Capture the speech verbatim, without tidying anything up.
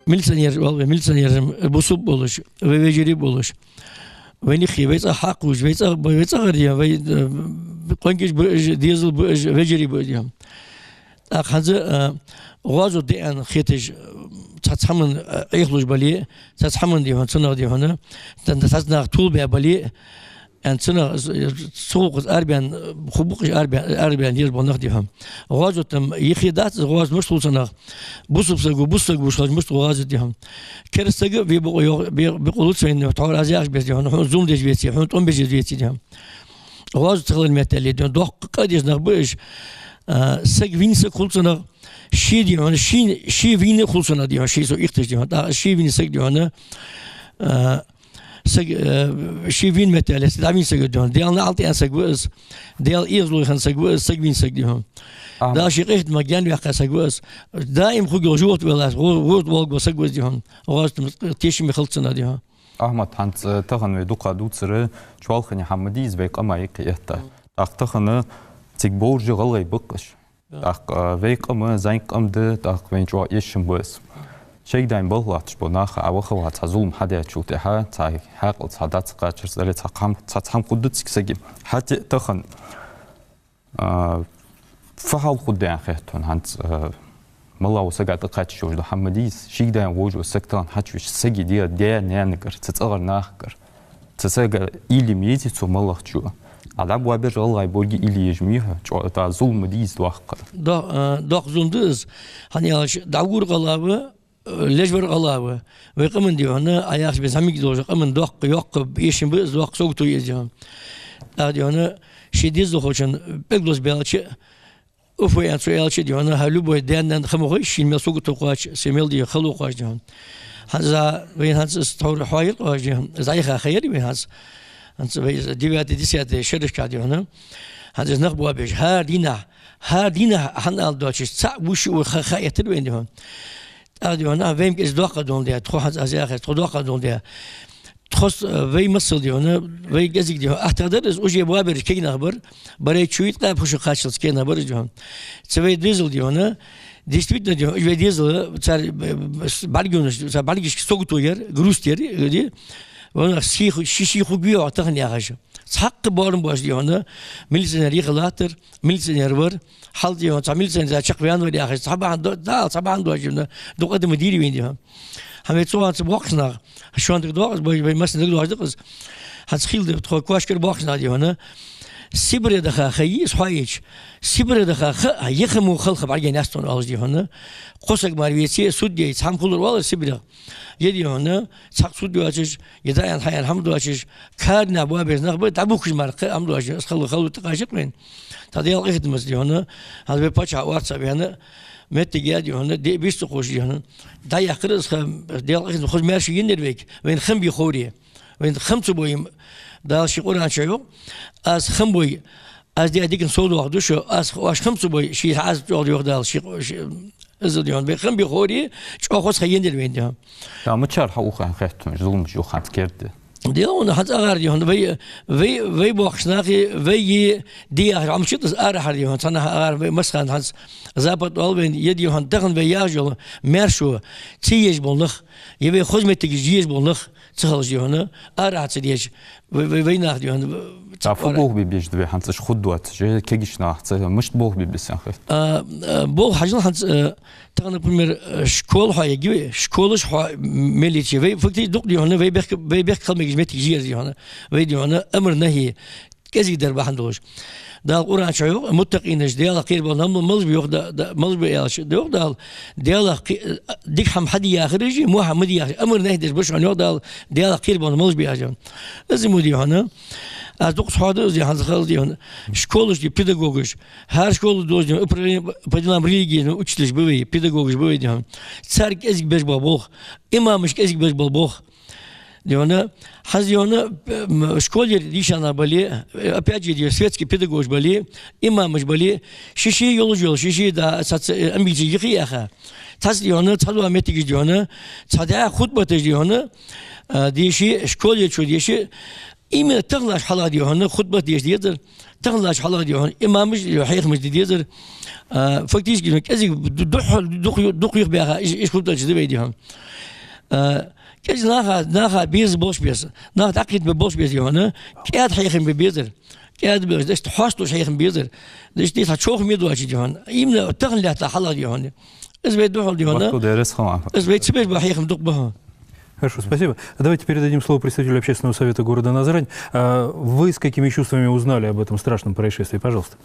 милиционер, вал вай милиционер, бусалба болаш, вай вежарий болаш, вайна юхе вай цӀагӀа хьакхувш, вай цӀагӀа, вай цӀагӀара, вай, э, къонгаш ба уж, дезал ба уж, вежарий ба уж, дий хьона. ТӀаккха хӀанз, э, гӀазот де аьнна хеташ, цхьацца хӀаман, э, Ӏехалуш бале, цхьацца хӀаман, дий хьона, цунах, дий хьона, цхьацца нах тувлабаь бале, аьнна, цунах, цу гӀулакхаца арабаьнна, хургба-кх уж арабаьнна, арабаьнна езаш бола нах, дий хьона. ГӀазот-м юхе дац из, гӀазот мишта хул цунах? Бусалба саго бусалба саг вувш хилча мишта хул гӀазот, дий хьона? Кераста саг а ве бокъо йо-, бе-, бокъо луц вайна, тхьовра аз яхаш беса, дий хьона, хьона зулам деш веце, хьона тӀом беш веце, дий хьона. ГӀазот ца хилар меттел, дий хьона, доккха къа деш нах ба уж. А, саг вийна саг хул цунах, ше, дий хьона, ший, ше вийна хул цунах, дий хьона, ше со ихташ, дий хьона, тӀаккха ше вийна саг, дий хьона, а, саг, э, ше вийна меттел, дӀавийна саг, дий хьона, Даьла наӀалт аьнна саг ва из, Даьла эгӀазло хинна саг ва из, саг вийна саг, дий хьона. Ам- Дала ший къахетамах гаьнаваьккха саг ва из, даим хургйола живот веллаш, гӀо-, гӀо-, волга ва саг ва из, дий хьона. ГӀазот-м тешаме хилац цунах, дий хьона. Ахьмад, хӀанз, э, тахан вай дукха дувцар чоалхане хӀама да из вай къаман юкъе этта. ТӀаккха тахан цига бовраш гӀалгӀай ба-кх уж. ТӀаккха, э, вай къам, зӀамига къам да, тӀаккха вайна чӀоагӀа эшам ба из. Шоайга даим балха латташ бола нах, а ваха-ваха цхьа зулам хьадаьчул тӀехьа, цхьа хьаькъал цхьа дӀа ца кхачар, цӀале цхьа хӀама, цхьа, цхьа хӀама хургда цига сага. ХӀаьта а тахан, а, фу хьал хургда аьнна хет хьона хӀанз, а, мел вола сага тӀакхаччалца да хӀама да из, шийга даим вовзаш вола саг тахан хьачувеча, сага, даь-, даь-наьнагара, цу цӀагӀара нахагара, цу сага уйла ма езий цо моллагӀчо. А дӀабоабаьраш гӀалгӀай болга уйла езаш ма йий хьона, чӀо-, тӀа зулам ма дий из доккха. До-, а, доккха зулам да из, хӀана аьлча дӀагур гӀалгӀа ва, леш вар гӀалгӀа ва. Вай къаман, дий хьона, Ӏа яхаш бе зӀамига долча къаман доккха, йоккха эшам ба из, доккха сагото я из, дий хьона. ТӀаккха, дий хьона, ший дезалхочун пӀелг лозабаьлча, уф вай аьнна цо аьлча, дий хьона, хӀара любой даь-нана хӀама хой, шийна мел сагото кхоач, шийна мел, дий хьона, хало кхоач, дий хьона. ХӀанз вайна хӀанз из тхьовра хьоахайир-кх оаш, дий хьона, из Ӏайха ха яр вайна хӀанз. ХӀанз вай из девятый, десятый шерашка, дий хьона. ХӀанз из нах боабеш, хӀара дийнахьа, хӀара дийнахьа хӀана ала доацаш, цхьа вуш ва ха, ха эттар вайна, дий хьона. ТӀаккха, дий хьона, вай-м кӀезига доккха долаш да, тхо хӀанз аз яхар, тхо доккха долаш да. Тхо с-, вай масал, дий хьона, вай кӀезига, дий хьона, аттагӀа дар из, уже боабераш кегий нах бар, барай чу йита къаьпхуша кхаччалца кегий нах бар из, дий хьона. Цу вай дезал, дий хьона, действительно, дий хьона, уж вай дезал, цар, э, бӀаргагуш, цар бӀаргашка сагото яр, грусть яр, э, дий. Ванах сий ху-, ший-ший хургвий оаха тахан яхаш. Цхьаккха боарам боацаш, дий хьона, милиционер йиха латтар, милиционер вар, хьал, дий хьона, цхьа милиционер чакхваьнна вар яхаш, цхьа бахьан до-, Дала цхьа бахьан доацаш, дий хьона, дукха адам дийр вайна, дий хьона. ХӀанз вай цу хана цу боккхийча наха, шоана дага доагӀа из, вай, вай массанена дага доагӀаш да-кх из. ХӀанз хила да тхо кошкара боккхийча наха, дий хьона. Сибре даха ха йий из хьоахайича. Сибре даха ха, а, яха мо халха бӀаргаяйнаяц тхона оалаш, дий хьона. Кхо саг мара веце, суд яй, цхьа хӀама хулар оалар Сибрех. Е, дий хьона, цхьаккха суд йоацаш, е даьна-хьаяьнна хӀама доацаш, кара нах боабеш нах ба, дӀабухкаш мара кхы хӀама доацаш, из хало, хало тӀакхача-кх вайна. Тха Даьла къахетамца, дий хьона, хӀанз вай паччахь орца вена, моттиг я, дий хьона, диъ бийса ца кхувш, дий хьона. ДӀаяьккхар из ха, Даьла къахетамца, хоза маьрша еннаяр вайга, вайна хам бе ховре. Вайна хам ца бой, Дала ший Къуръан чу йоах: «Аз хам бой, аз даь дикан сов доахаргда шо, аз, оаш хам ца бой, ший хьаьза чӀоагӀа доахаргда Дала ший, ший, из, дий хьона, вай хам бе ховре, чӀоагӀа хоза ха еннаяр вайна», дий хьона. Я, мичара хьаух аьнна хет хьона, зуламаш юха хӀанз керда? Дий хьона, хӀанз агӀар, дий хьона, вай, вай, вай боккхийча нахи, вай е, дий яхар Ӏомачу тӀа из арахьара, дий хьона, цхьаннахьа агӀар вай массахана хӀанз Запад оал вайна, е, дий хьона, тахан вай яхаш йола маьршо ца езаш бола нах, е вай хоза моттигаш езаш бола нах ца хилча, дий хьона, арахьа ца деш, вай, вай, вай нах, дий хьона, ца Ца фу арахьа. Болх бе безаш да вай хӀанз, уж хургдоацаш, кегийча нахаца, мишта болх бе беза аьнна хет? А, а, болх хьажал хӀанз, а, тахан, например, а, школа хьоахайергья вай, школаш хьо-, мел йича, вай фактически дукха, дий хьона, вай бехк-, вай бехк хила мегаш моттигаш я ераш, дий хьона, вай, дий хьона, амар-нахьи кӀезига дар бахьан долаш. Дала Къуръан чу йоах, муттакъинаш, Даьлах кхераш бола нах малаш ба йоах, да, да, малаш ба аьлча, йоах Дала, Даьлах кхе-, дика хӀама хьаде яхараш, во хӀама ма де яхараш, амар-нахьи деш ба шоана, йоах Дала, Даьлах кхераш бола нах малаш ба аьлча. Из мо, дий хьона, аз дукха схьоаду из, дий хьона, хала, дий хьона, школаш, дий, педагогаш, хӀара школа долаш, дий хьона, управление по делам религии, ну, учителаш ба вай, педагогаш ба вай, дий хьона. Цар кӀезига беш бола болх, имамаш кӀезига беш бола болх, дий хьона, хӀанз, дий хьона, м, школера дийша нах бале, опять же, дий, светский педагогаш бале, имамаш бале, ший-ший йолаш йола, ший-ший, да, цхьацца, э, амбици юхе яьха. Цхьацца, дий хьона, цхьадола моттигаш, дий хьона, цхьа даь хутбаташ, дий хьона, а, деши, школе чу деши, именно таханлерча хьалха, дий хьона, хутбат деша дезар, таханлерча хьалха, дий хьона, имамаш, дий, хьехамаш де дезар, а, фактически, ну, кӀезига ду-, духьал, дукха ю-, дукха юхабаьха, иш-, иш хутбаташ да вай, дий хьона. А, кӀезига наха, наха беза болаш беза, наха дӀакхетабе болаш беза, дий хьона, кӀаьда хьехам бе безар. КӀаьда беза, дешта хьоасталуш хьехам безар. Дешта дийца човхаме доацаш, дий хьона. Именно тахан лаьтта хьалха, дий хьона. Из вай духьал, дий хьона. Баркал да, рес хам. Из вай цу беш ба хьехам дукха ба хьона. Хорошо, спасибо. Давайте передадим слово представителю общественного совета города Назрань. А, вы с какими чувствами узнали об этом страшном происшествии? Пожалуйста.